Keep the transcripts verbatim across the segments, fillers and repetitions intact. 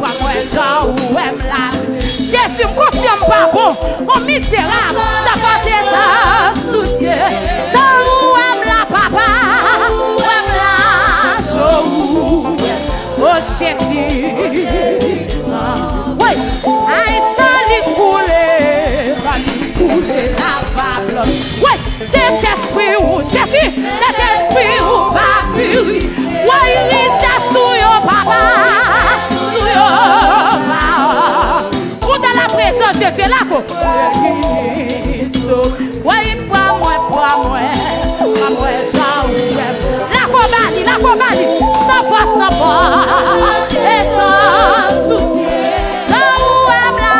Pa mwen jan ou wè m la. Jezi, m konsyan m pa bon. On mizerab, sa pase nan soutyen. Jan ou wè m la, papa, ou wè m la, jan ou wè m. O Jezi. Wi. Ay, san li koule, san li koule, la pa blan. Wi. Sentespri ou, Jezi, Sentespri ou pa piri. Woy, richès ou yo, papa, ou yo pa. Ou dans la présence de Dieu, la ko. Woy, pran mwen, pran mwen, pran mwen jan ou wè m. La ko ba li, la ko ba li. San fòs, san fòs, e san soutyen. Jan ou wè m la,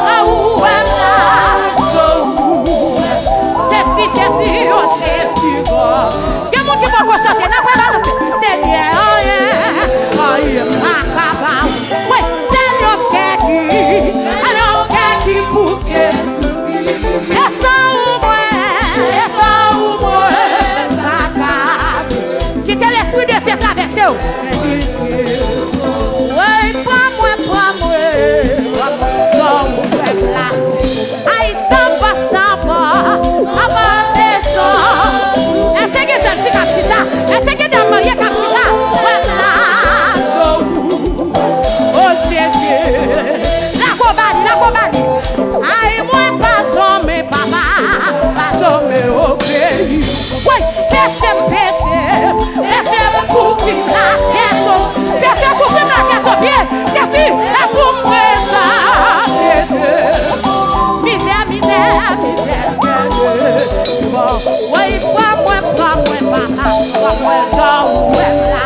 jan ou wè m la, jan ou wè m. Jezi, Jezi, o Jezi, o. Gen moun ki poko chante, n ap balanse. Senyè, anyen, anyen pa ka ba ou. Wi, se yon kè ki, se yon kè ki bouke sou li. E san ou mwen, e san ou mwen pa ka. Kite lespri de Dye travèse w. Woy, pran mwen, pran mwen, pran mwen, pran mwen, pran mwen. Ay, sanba, sanba, sanba, se son. Èske gen jèn fi k ap chita? Èske gen dam marye k ap chita? Wè m la, sou. O Jezi. Lago ba li, lago ba li. Ay, mwen pa janmen, papa, pa janmen obeyi. Woy, peche m, peche m, peche m kouvri m lakèt ou. Peche kouvri m lakèt ou byen. Jezi, e pou m prezante. Mizè, mizè, mizè, mizè. Woy, pran mwen, pran mwen, papa, pran mwen jan ou wè m la.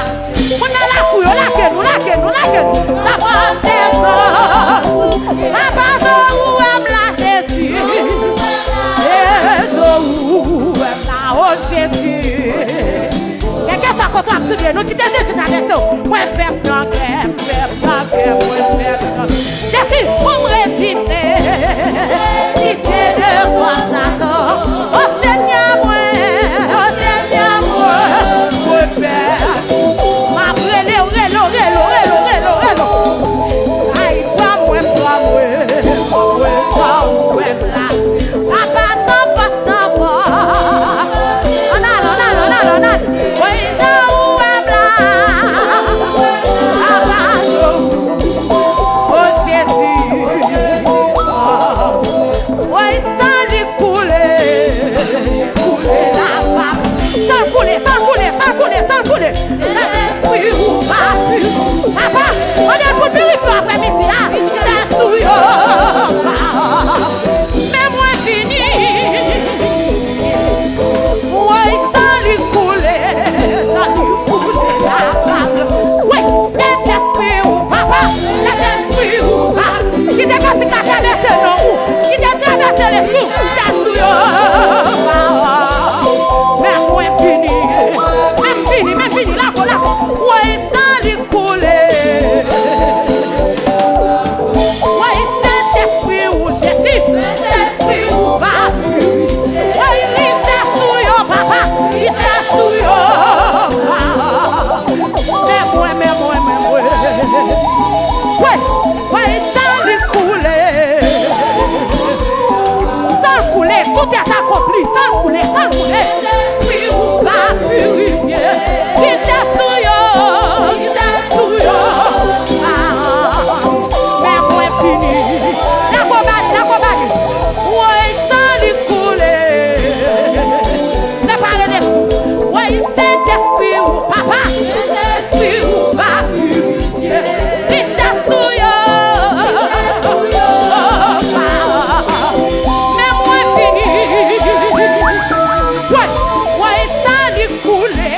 Moun nan lakou yo, lage nou, lage nou, lage nou. Sa pase sou. Papa, jan ou wè m la, Jezi. E jan ou wè m la, o Jezi. Kèlkeswa kote w ap tounen, nou kite Jezi travèse w. Mwen fè m nan kè, m fè m nan kè, mwen fè m nan kè. Jezi, pou m reziste, reziste devan Satan. O Senyè mwen, o Senyè mwen, mwen fè. M ap rele w, rele w, rele w, rele w, rele w, rele w. Ay, pran mwen, pran mwen, pran mwen, jan ou wè m la. Papa, sanba, sanba. Ann al, ann al, ann al, ann al. Woy, jan ou wè m la. Papa, jan ou. O Jezi. Woy, san li koule. Koule la, papa. San l koule, san l koule, san l koule, san l koule. Lespri ou pa pli. Papa, mande l pou l pirifye w aprè midi a. Lespri ou pa. Men mwen vini. Woy, san li koule, san li koule la, papa. Wi, Sentespri ou, papa, Sentespri ou, papa. Kite kantik la travèse non ou. Kite travèse lespri ou, Sentespri ou, papa. Men mwen vini, men vini, men vini, lago, lago. Woy, san li koule. Woy, Sentespri ou, Jezi. Sentespri ou, papa. Woy, richès ou yo, papa. Richès ou yo, papa. Men mwen, men mwen, men mwen. Woy, woy, san li koule. San l koule, tout est accompli. San l koule, san l koule. Sentespri ou pa pirifye. Richès ou yo, richès ou yo. Ah, men mwen vini. Lago ba li, lago ba li. Woy, san li koule. Prepare lespri. Woy, Sentespri ou, papa. Sentespri ou pa pirifye. Richès ou yo. Men mwen vini. Woy, woy, san li koule.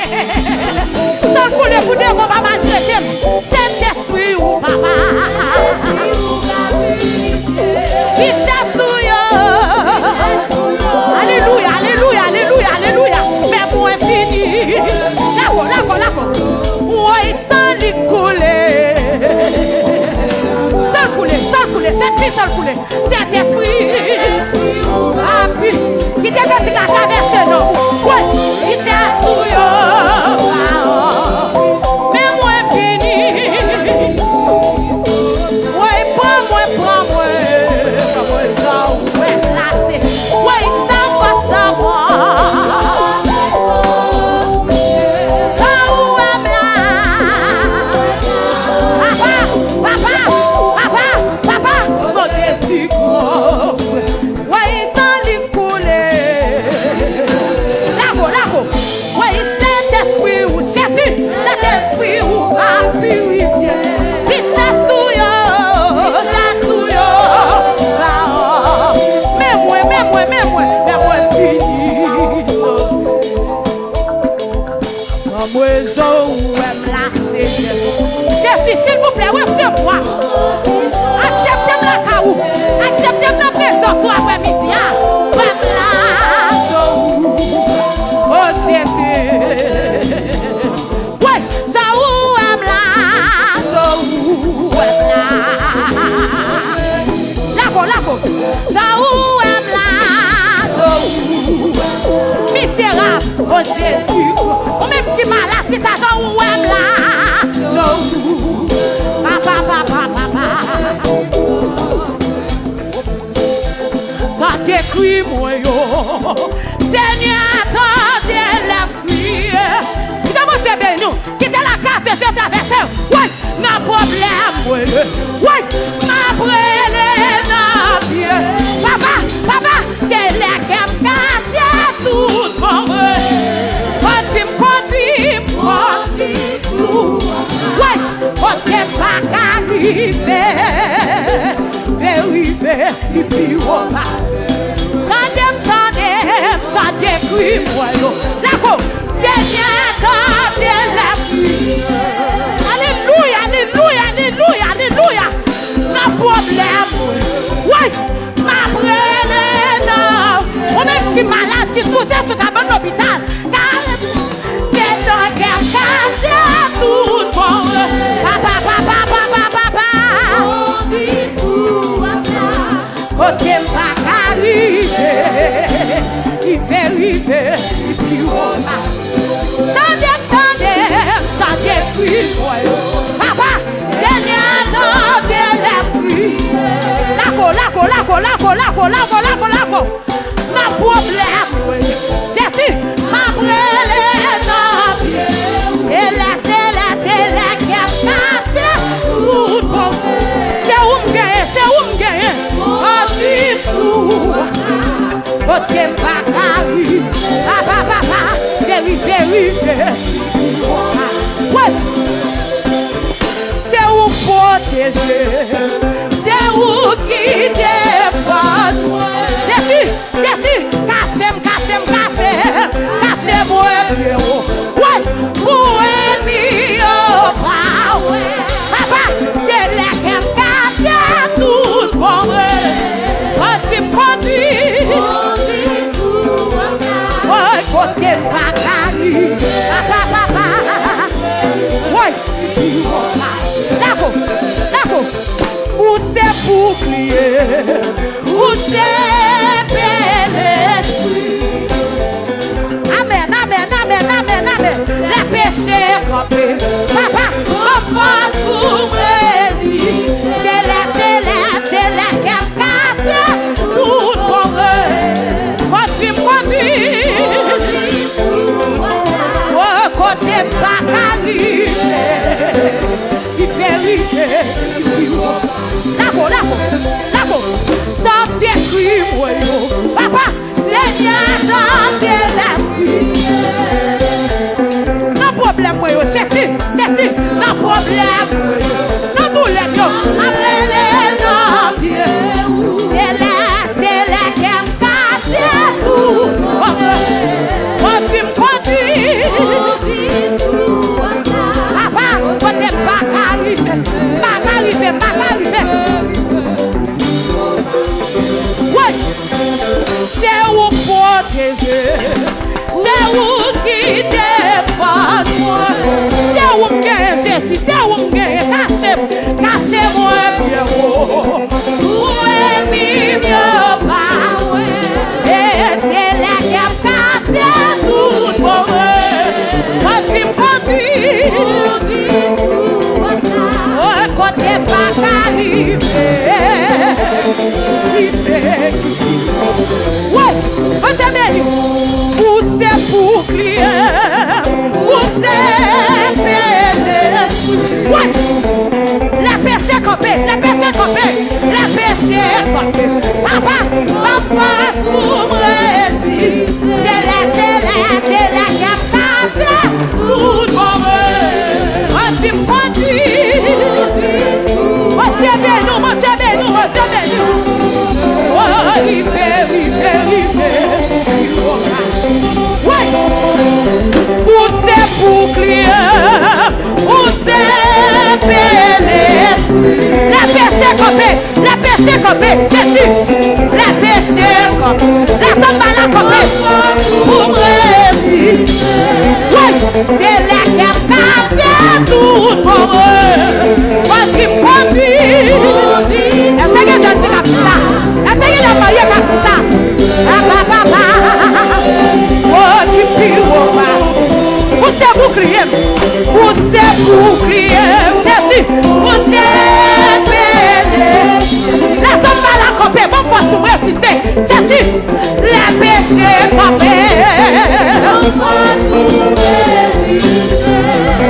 San l koule pou devan, pa maltrete m. Sentespri ou, papa. Richès ou yo. Alelouya, alelouya, alelouya, alelouya. Men mwen vini. Lago, lago, lago. Woy, san li koule. San l koule, san l koule, Sentespri, san l koule. Sentespri, api. Kite kantik la travèse non ou. Woy, richès ou yo. Men mwen vini. Prezan ou wè m la, Senyè. Jezi, silvouplè, resevwa m. Aksepte m lakay ou. Aksepte m nan prezans ou aprè midi a. Wè m la, sou ou. O Jezi. Woy, jan ou wè m la, sou ou wè m la. Lago, lago. Jan ou wè m la, sou ou. Mizerab, o Jezi. Ou menm ki malad, ki sa jan ou wè m la, sou ou. Papa, papa, papa. Tande kri mwen yo. Senyè, tande lè m kriye. Kite Bondye beni w. Kite lagras de Dye travèse w. Woy, nan pwoblèm mwen ye. Woy, m ap rele nan pye. Papa, papa, se lè kè m kase tout bon mwen. Kondui m, kondui m, kondui m. Woy, kote m pa ka rive. Rive, rive. Li pi wo pase. Tande m, tande m, tande kri mwen yo. Lago, Senyè, tande lè m kriye. Alelouya, alelouya, alelouya, alelouya. Nan pwoblèm mwen. Woy, m ap rele nan. Ou menm ki malad, ki sou, se sou kabann lopital. Kare Se nan kè m kase tout bon. Papa, papa, papa, papa. Kote m pa ka rive. Rive, rive, rive pi wo. Tande m, tande m, tande kri mwen yo. Papa, Senyè, tande lè m kriye. Lago, lago, lago. Nan pwoblèm mwen. Jezi, m ap rele nan pye. Se lè, se lè, se lè kè m kase tout bon. Se ou m genyen, se ou m genyen. Anvi sou. Kote m pa ka ri. Papa, papa, veri, veri, veri. Wè. Se ou k pwoteje, se ou ki defann mwen. Jezi, Jezi, kase m, kase m, kase m, kase m, wè, pye w. Wè, pou ènmi yo pa wè. Papa, se lè kè m kase tout bon mwen. Kondui m, kondui. Woy, kote m pa ka ri. Papa, papa. Woy. Lago, lago. Ou se boukliye, ou se pèlen. Amèn, amèn, amèn, amèn, amèn. Lè peche kanpe, papa, ban m fòs pou m reziste. Se lè, se lè, se lè kè m kase tout bon rèv. Kondui m, kondui. O, kote m pa ka rive. Li verite, li pi wo. Lago, lago, lago. Tande kri mwen yo. Papa, Senyè, tande lè m kriye. Nan pwoblèm mwen yo, Jezi, Jezi. kanpe, lè peche kanpe, Jezi, lè peche kanpe, lè tanbala kanpe. Wi, se lè kè m kase tout ombre. Kondwi m kondwi. Èske gen jèn fi k ap di sa? Èske gen jèn marye k ap di sa? Papa, papa, kondwi pi wo pa. Ou se boukliye m. Ou se boukliye m, Jezi. Ou se pele. Lè tanbala kanpe, ban m fòs pou m reziste, Jezi. Lè peche kanpe.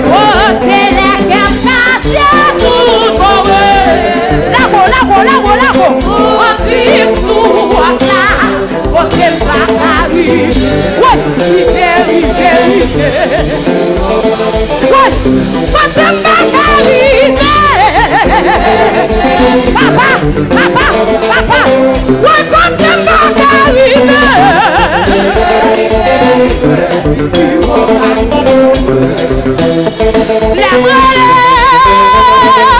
O, se lè kè m kase tout ombre. Lago, lago, lago, lago. Kondwi m sou wòch la. Kote m pa ka rive. Wi, rive, rive, rive. Wi, kote m pa ka rive. Papa, papa, papa. Wi, kote m pa ka rive. Lè m rele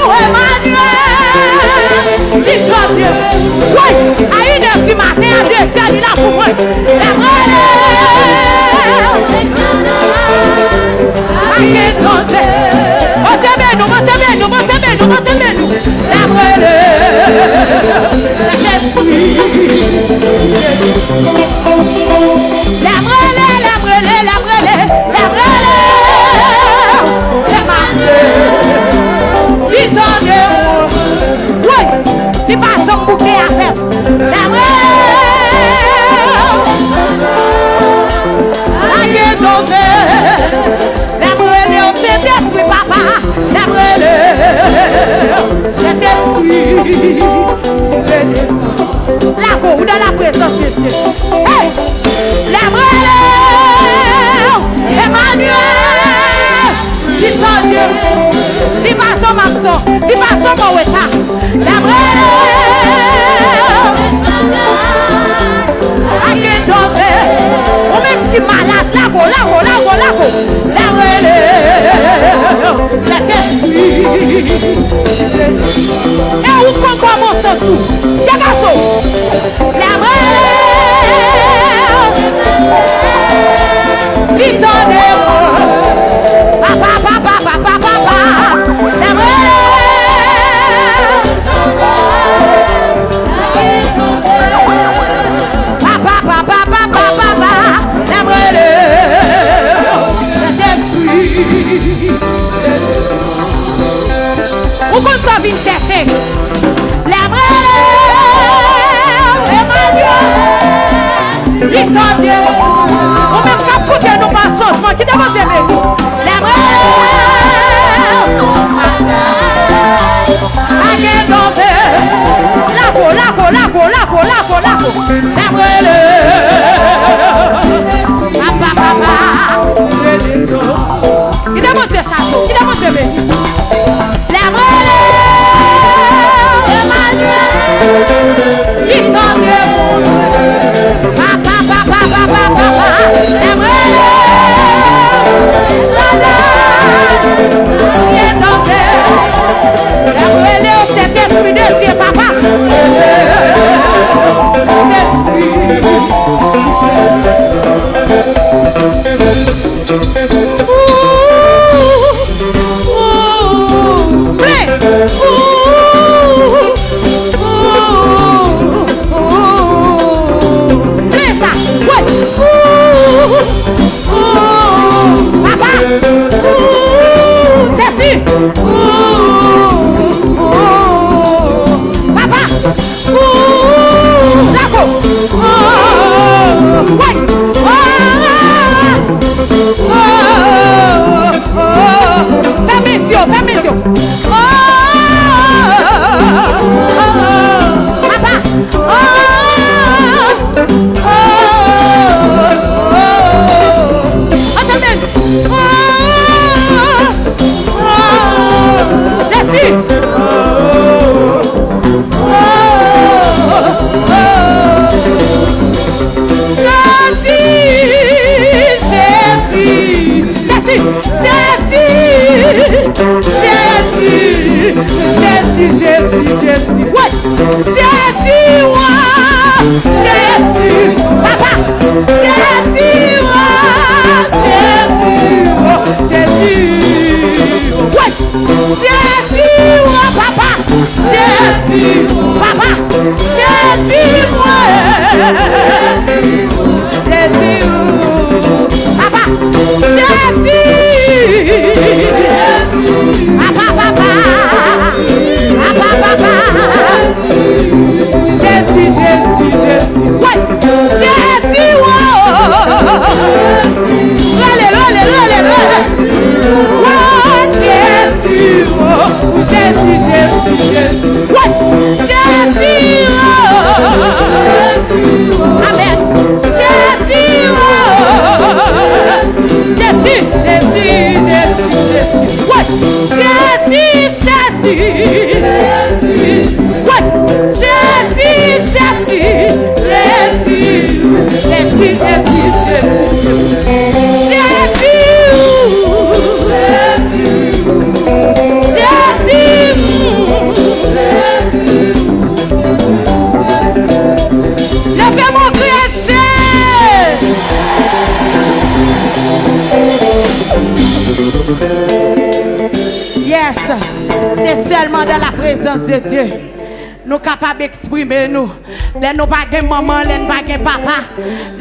w, Emmanuel, li tande m. Wi, a inè di maten, a dezè, li la pou mwen. Lè m rele w, pa gen danje. Bondye beni w, Bondye beni w, Bondye beni w, Bondye beni w. Lè m rele w, Sentespri. Lè m rele, lè m rele, lè m rele, lè m rele. Emmanuel, li tande w. Wi, li pa janm bouke avè m. Lè m rele, pa gen danje. Lè m rele w, Sentespri, papa. Lè m rele w, Sentespri, redesann. Lago, ou dans la présence de Dieu. Hey! Lè m rele w, Emmanuel, li tande m. Li pa janm absan, li pa janm an reta. Lè m rele w, pa gen danje. Ou menm ki malad, lago, lago, lago, lago. Lè m rele w, Sentespri. E ou k ankò monte tou. Degaj w. Lè m rele w, li tande mwen. Papa, papa, papa, papa. Lè m rele w, papa, papa, papa, papa. Lè m rele w, Sentespri. Ou konn sa w vin chèche. Lè m rele w, Emmanuel, li tande w. Ou menm k ap koute nou pa chanjman, kite Bondye beni w. Lè m rele w, pa gen danje. Lago, lago, lago, lago, lago, lago. Lè m rele w, papa, papa, redesann. Kite Bondye chache w, kite Bondye beni w. Lè m rele w, Emmanuel, li tande mwen. Papa, papa, papa, papa. Lè m rele w, Sentespri, danje. Lè m rele w, Sentespri de Dye, papa. Sentespri. Ooh, ooh, ooh, ooh. Plen sa. Wi. Ooh, ooh, papa. Ooh, Jezi. Ooh, ooh, papa. Ooh, lago. Ooh, wi. Ooh, ooh, ooh. Fèmen je w, fèmen je w. Oh, oh, oh, papa. Oh, oh, oh, oh. Antann. Oh, oh, oh. Jezi, Jezi, Jezi, wi! Jezi, wa! Jezi, papa! Jezi, wa! Jezi, wa! Jezi, wi! Jezi, wa, papa! Jezi, papa! Jezi, wi! Jezi, papa! Jezi! Papa, papa! Papa, papa! Jezi, Jezi, Jezi! Wi! Jezi, wo! Rele, rele, rele, rele! Wo, Jezi, wo! Jezi, Jezi, Jezi! Wi! Jezi, wo! Amèn! Jezi, wo! Jezi, Jezi, Jezi, Jezi! Wi! Jezi, Jezi! Wi! Jezi, Jezi, Jezi! Jezi, Jezi, Jezi, Jezi! Jezi! Jezi! Leve mon kri a Jezi! Yes! Se sèlman dans la présence de Dieu nou kapab eksprime nou. Lè nou pa gen manman, lè n pa gen papa,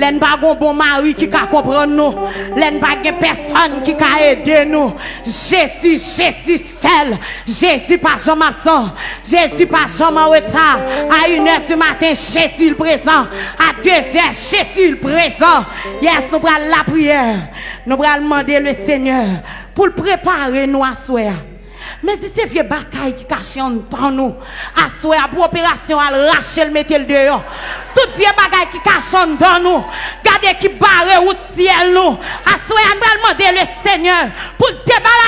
lè n pa gen bon mari ki ka konprann nou, lè n pa gen pèsonn ki ka ede nou, Jezi, Jezi sèl. Jezi pa janm absan. Jezi pa janm an reta. A inè di maten, Jezi l prezan. A dezè, Jezi l prezan. Yes, nou pral lapriyè. Nou pral mande le Senyè pou l prepare nou aswè a. Men si se vye bagay ki kache anndan nou, aswè a pou operasyon al rache l mete l deyò. Tout vye bagay ki kache anndan nou, gade ki bare wout syèl nou. Aswè a n pral mande le Senyè pou l debara